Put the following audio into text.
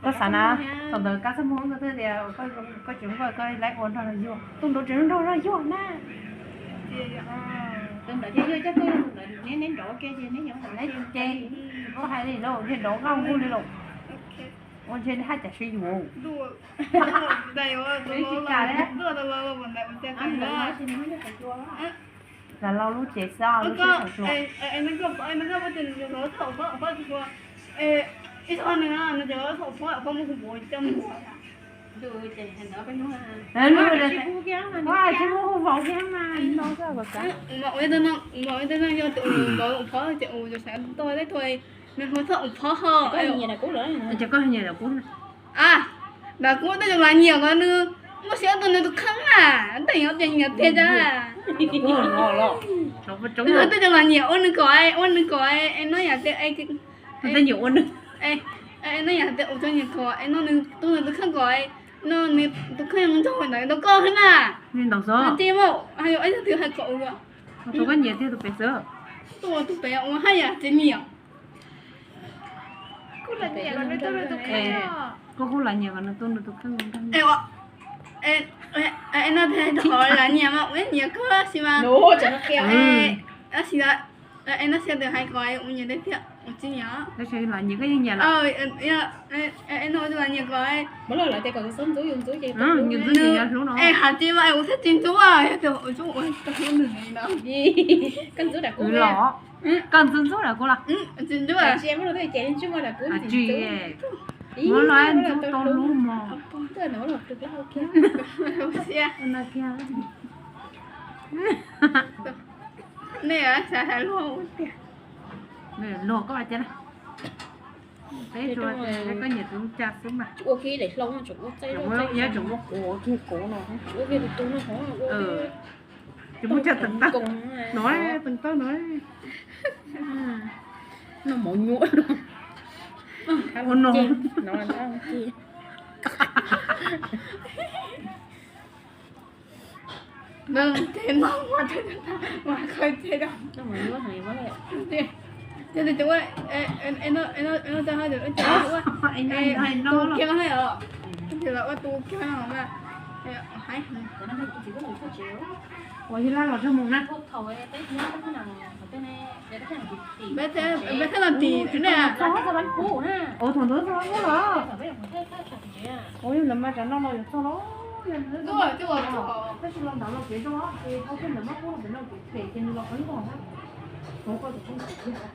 Koj xav na, thaum ntawd koj txaj muag koj twb tias koj tseem nrog koj laib ua nrog nrog yuag, tus nraud tseem nrog nrog yuag na. Tus nraud ces yog coj tuaj, neb neb nraud ua ke ces neb nyob nraud ces koj hais li lauj, nraud nqaj nkuj li lauj. Ua ntshe haj cas sib yuav. Lam Lau lub cev xwb, lub tsev thaum tsua. Tsis muaj hu vauv thiab mas. Ces koj nyiam Lam Kub, lam Kub tej zaum lam nyiam kom nws muaj siab tua nws tus kheej na, tej nyiam tiag tiag. Nws tej zaum lam nyiam ua nws kom, ua nws kom, es noj yam tias, noj yam tias ua tso nyiam kom, es noj nws, tu nws tus kheej kom, noj nws tus kheej nrog ntawd ntau koj xwb na. Nws tij mas, yog ib tug twg hais kom ua, tus koj nyiam tiag tus pem xwb. Tus pem ua haj yam tsis nyiam. Koj kuj lam nyiam kom nws tu nws tus kheej. Es noj tias qhov lam nyiam mas ua nyiam koj tab sis mas, tab sis, es noj xiab tus hais kom ua nyiam tiag tiag, ua tsis nyiam. Tab sis lam nyiam koj yeej nyiam lawm. Es noj tus lam nyiam kom, es hais tias mas ua thiaj tsis ntxub, yog tias ua ntxub ua tau hlub nws no. Koj ntxub dam kuv los, koj ntxub ntxub dam kuv los. Tsis, muab los ntxub tau hlub mog. Nej xav hais luag tiag. Luag koj ua cas na. Peb tsuas koj nyiam tus ncaj xwb mas. Ua kiag daim hlau, tseem ua txaij, tseem ua kiag kuv no. Ua kiag tus no hov. Tus muaj caj teev tawg no, teev tawg no. No mov nyuam. Ua no. Ua ib lab los rau mus na. Peb thiaj los tim ne. Ua thaum ntawd txog lub los. Ua yog lawv mas tsam no los yuav txog los. Tab sis los ntawd los kev zoo ces tau thiaj ntawd mas pub los pem no kev phem ces nws los qeeb nkaus na. Koj tus koj tus thiab.